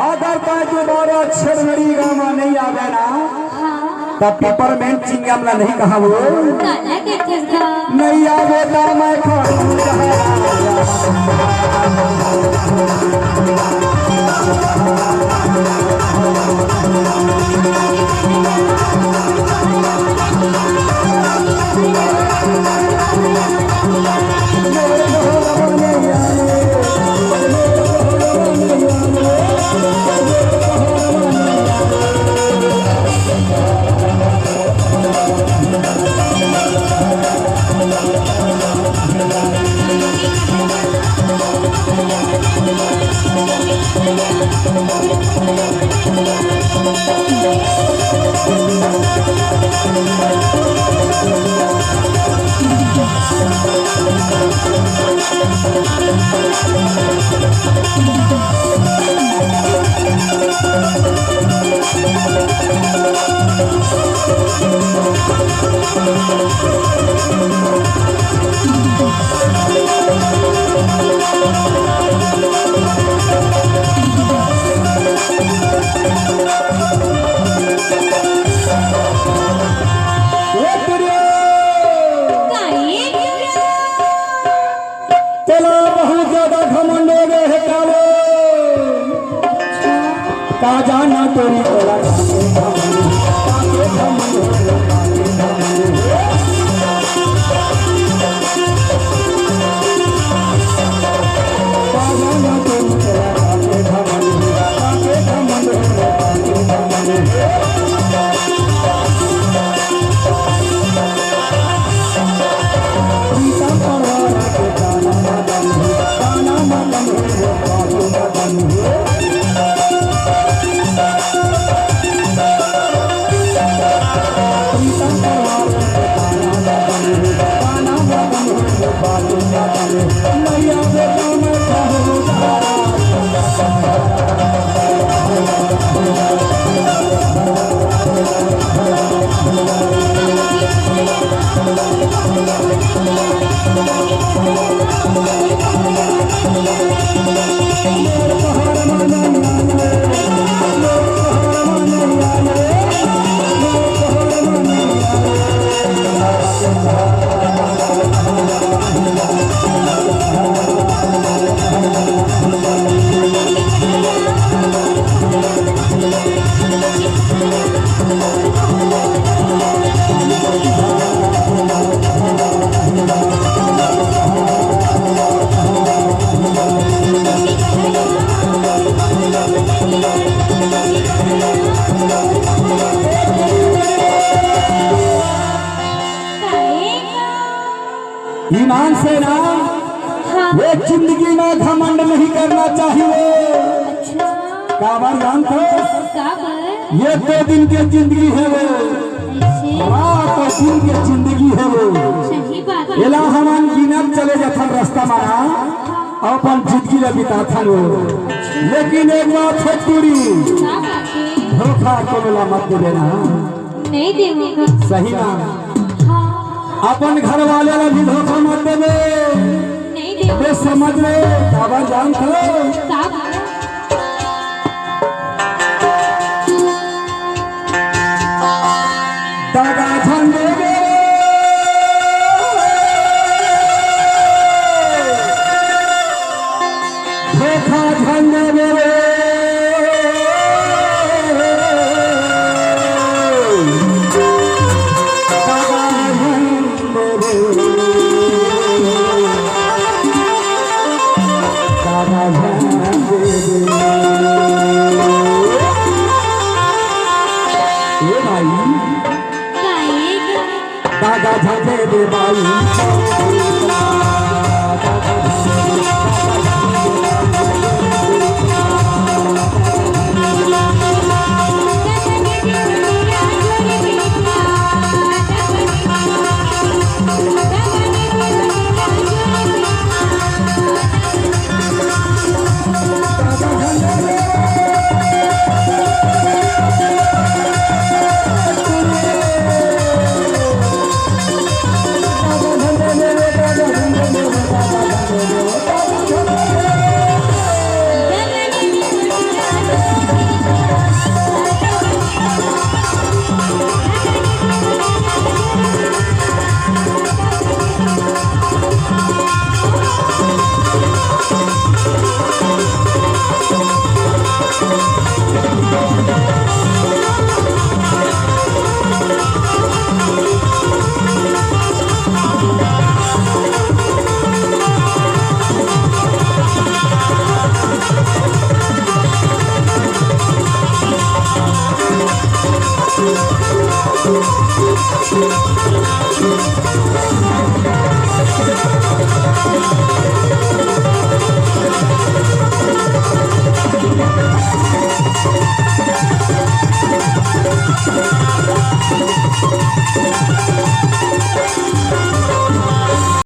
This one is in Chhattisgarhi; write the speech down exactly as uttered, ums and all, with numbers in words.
अगर तैं दोबारा छेरछेरी गाँव म नइ आबे ना, हाँ। त पिपरमेंट चिंगम ला नइ कहावो। काला कहिथस गा? नइ आबे त मैं खा काहे? तोला बहुत ज्यादा घमंड हो गए हे काले। का जाना तोरी तोला काके घमंड, काके घमंड हो गया, काके घमंड हो गया। का जाना तोरी तोला काके घमंड हो गया, काके घमंड हो गया, काके घमंड हो गया। ईमान से ना, हाँ। ये जिंदगी में घमंड नहीं करना चाहिए। अच्छा। काबर जानत हो? काबर? ये दो दिन के जिंदगी हे वो। ऐसे? रात और दिन के जिंदगी हे वो। सही बात हे। एला हमन गिनत चले जाथन रास्ता मा, अपन जिंदगी ला बिताथन वो। लेकिन एक बात हे टूरी, का बात हे? धोखा कोनो ला मत देबे ना। नहीं देवों। सही बात। हाँ। अपन घर वाले ला भी धोखा मत देबे। नहीं देवों। बे समझ में, काबर जानत हो? का बात? दगा झन देबे। धोखा झन देबे रे। दगा झन देबे। दगा झन देबे। ए भाई। काहे ग? दगा झन देबे भाई।